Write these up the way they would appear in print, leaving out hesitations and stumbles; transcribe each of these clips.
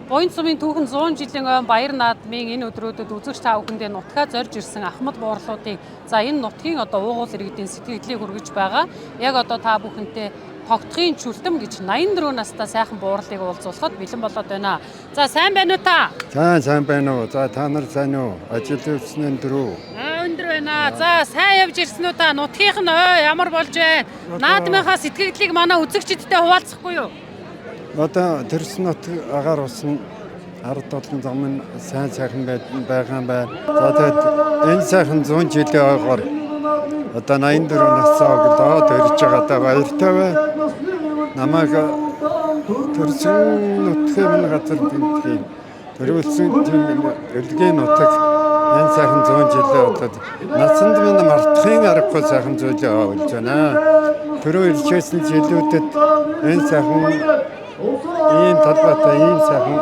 Буян сумын түүхэн 100 жилийн ой баяр наадмын энэ өдрүүдэд үзэгч та бүхэндээ нутгаа зорж ирсэн ахмад буурлуудын за энэ нутгийн одоо уугуул иргэдийн сэтгэгдлийг хүргэж байгаа. Яг одоо та бүхэнтэй тогтхын чүлтэм гэж 84 настай сайхан буурлыг уулзуулахад бэлэн болоод байна. За сайн байна уу та? За сайн байна уу? За та нар сайн уу? Ажил үйлснэн дөрөв. Аа өндөр байна. За сайн явж ирсэн үү та? Нутгийнх нь ой ямар болж байна? Наадмынхаа сэтгэгдлийг манай үзэгчидтэй хуваалцахгүй юу? Одоо төрсөн нутаг агаар усан ард олон зам нь сайн сайхан байгаа юм байна. За тэгээд энэ сайхан 100 жилийн ойгоор одоо 84 настай оглоо төрж байгаадаа баяртай байна. Намайг төрсөн нутгийн минь газар тэмдгийг төрүүлсэн тийм өлгийн нутаг энэ сайхан 100 жилийн одоо насанд минь мартахын аргагүй сайхан зүйлээ болж байна. Төрөө иржсэн жилүүдэд энэ сайхан ийм талбайтай ийм сайхан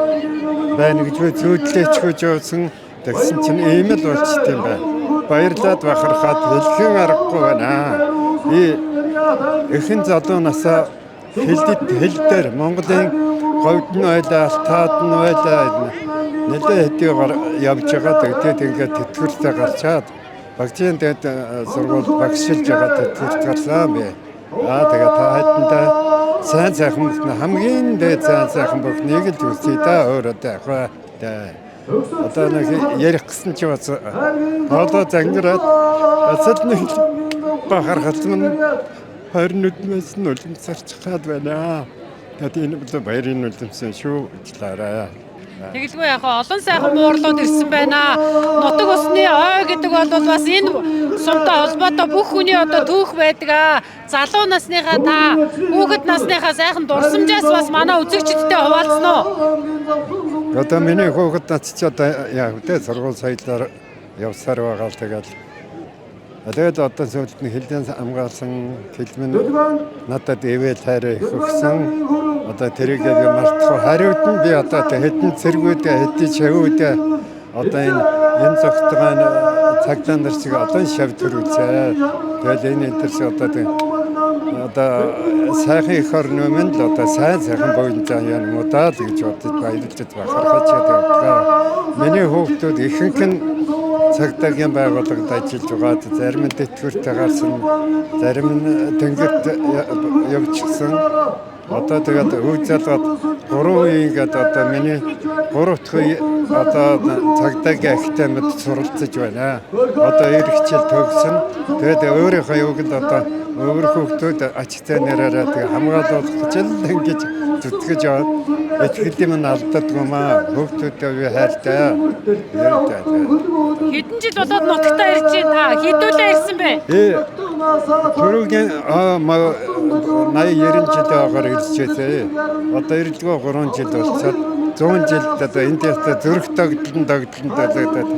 байна гэж би зүүдлээчгүйж явсан. Тэгсэн чинь ийм л болчт юм байна. Баярлаад бахархаад хэлхэн аргагүй байна. Би эхэн залуу насаа хэлдэд хэл дээр Монголын говьд нь байлаа, алтаад нь байлаа нэлээ хэдийгээр явж байгаа. Тэгээд ингээд тэтгэвртэй гарчаад багцын дэд сургууль багшилж байгаа тэтгэврт гарлаа би. Аа тэгээд та хайдандаа сайн сайхан бүхэн хамгийн дээд сайн сайхан бүхнийг л хүсье да өөр одоо яг ба. Одоо нэг ярих гэсэн чи бас хоолой зангираад бас л нэг бахархал минь 20 нүдмээс нь үлэмсарч гад байна. Тэгээд энэ бол баярын үлэмсэн шүү уучлаарай. Тэгэлгүй яг олон сайхан буурлууд ирсэн байна. Нутаг усны ой гэдэг бол бас энэ сумтай холбоотой бүх хүний одоо түүх байдаг аа. Залуу насныхаа та хүүхэд насныхаа сайхан дурсамжаас бас манай үзэгчидтэй хуваалцсан уу? Одоо миний хүүхэд над чи одоо яг тэ сургууль соёлоор явсаар байгаа л тэгэл. Тэгээд одоо сүүлд нь хэлдэн хамгаалсан хэл минь надад ивэл хайраа их өгсөн. Одоо тэрийг би мартах хариуд нь би одоо хэдэн цэргүүдээ хэдэн шавүүдээ одоо энэ зогтгоо цагдаа нар шиг олон шав төрүүлсэ. Тэгэл энэ энэ төр шиг одоо тэг одоо сайхан эх орны өмнө л одоо сайн сайхан буян зан юм уу даа л гэж бодож баярлаж бахархаж явдаг. Миний хүүхдүүд ихэнх нь цагдаагийн байгууллагад ажиллаж байгаа. Зарим нь тэтгэвртэй гарсан, зарим нь тэнгэрт явчихсан. Одоо тэгээд үе залгаад гурван үе ингээд одоо миний гурав дахь үе одоо цагдаагийн академид суралцаж байна. Одоо эр хичээл төгсөн. Тэгээд өөрийнхөө юуг л одоо өөр хүүхдүүд ач зай нэрээрээ тэг хамгаалуулах гэж л ингэж зүтгэж яваад итгэлийн минь алддаггүй маа. Хүүхдүүдээ би хайртай. Ярьтай. Хэдэн жил болоод нутагтаа ирж байна та? Хэдүүлээ ирсэн бэ? Төрөгийн 80 90 жилийн агаар ирж байсан. Одоо ирэлгүй 3 жил болцоод 100 жилд одоо энэ дэхтэй зүрх догдлон догдлон догдлоод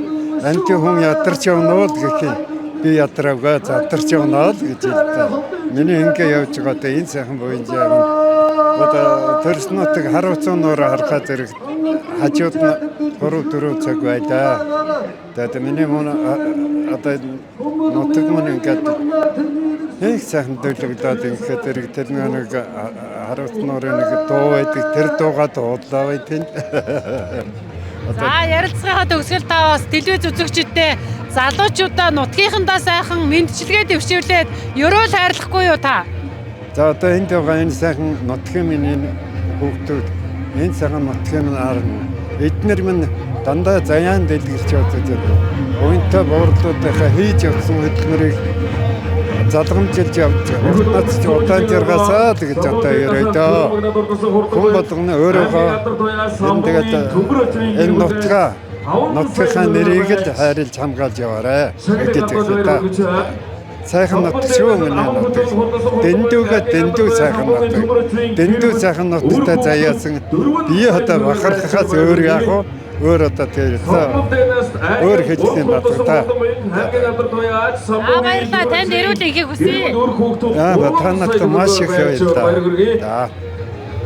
анти хүн ядарч явна уу гэх юм. Би ядраагаа задарч явна л гэж хэлдэг. Миний ингээ явж байгаа одоо энэ сайхан буян жаав. Одоо төрс нутаг харуулсан нуур харахаа зэрэг хажууд нь 3 4 цаг байлаа. Тэгээд миний мөн одоо нутаг мөн ингээд их сайхан төлөглөөд ингээд зэрэг тэр нэг харуулсан нуурын нэг дуу байдаг. Тэр дуугаа дуудлаа бай тийм. За ярилцлагынхаа төгсгөл та бас телевиз үзэгчидтэй залуучуудаа нутгийнхандаа сайхан мэндчилгээ дэвшүүлээд ерөөл хайрлахгүй юу та? За одоо энд байгаа энэ сайхан нутгийн минь энэ хүүхдүүд энэ сайхан нутгийн минь арна. Эднэр минь дандаа заяан дэлгэрч явдаг. Уянтай буурлуудынхаа хийж явсан хөдөлмөрийг залгамжилж явж уртнаас ч удаан жаргаасаа л гэж одоо яриа дөө. Хүн болгоно өөрөөгөө энэ тэгээд энэ нутгаа нутгийнхаа нэрийг л хайрлж хамгаалж яваарэ гэж хэлээ та. Сайхан нутаг шүү миний нутаг. Дэндүүгээ дэндүү сайхан нутаг. Дэндүү сайхан нутагтай заяасан би одоо бахархахаас өөр яах вэ? Өөр одоо тэр өөр хэлэх юм бадаг та. Аа баярлалаа. Танд эрүүл энхийг хүсье. Аа та нарт маш их баярлалаа. За.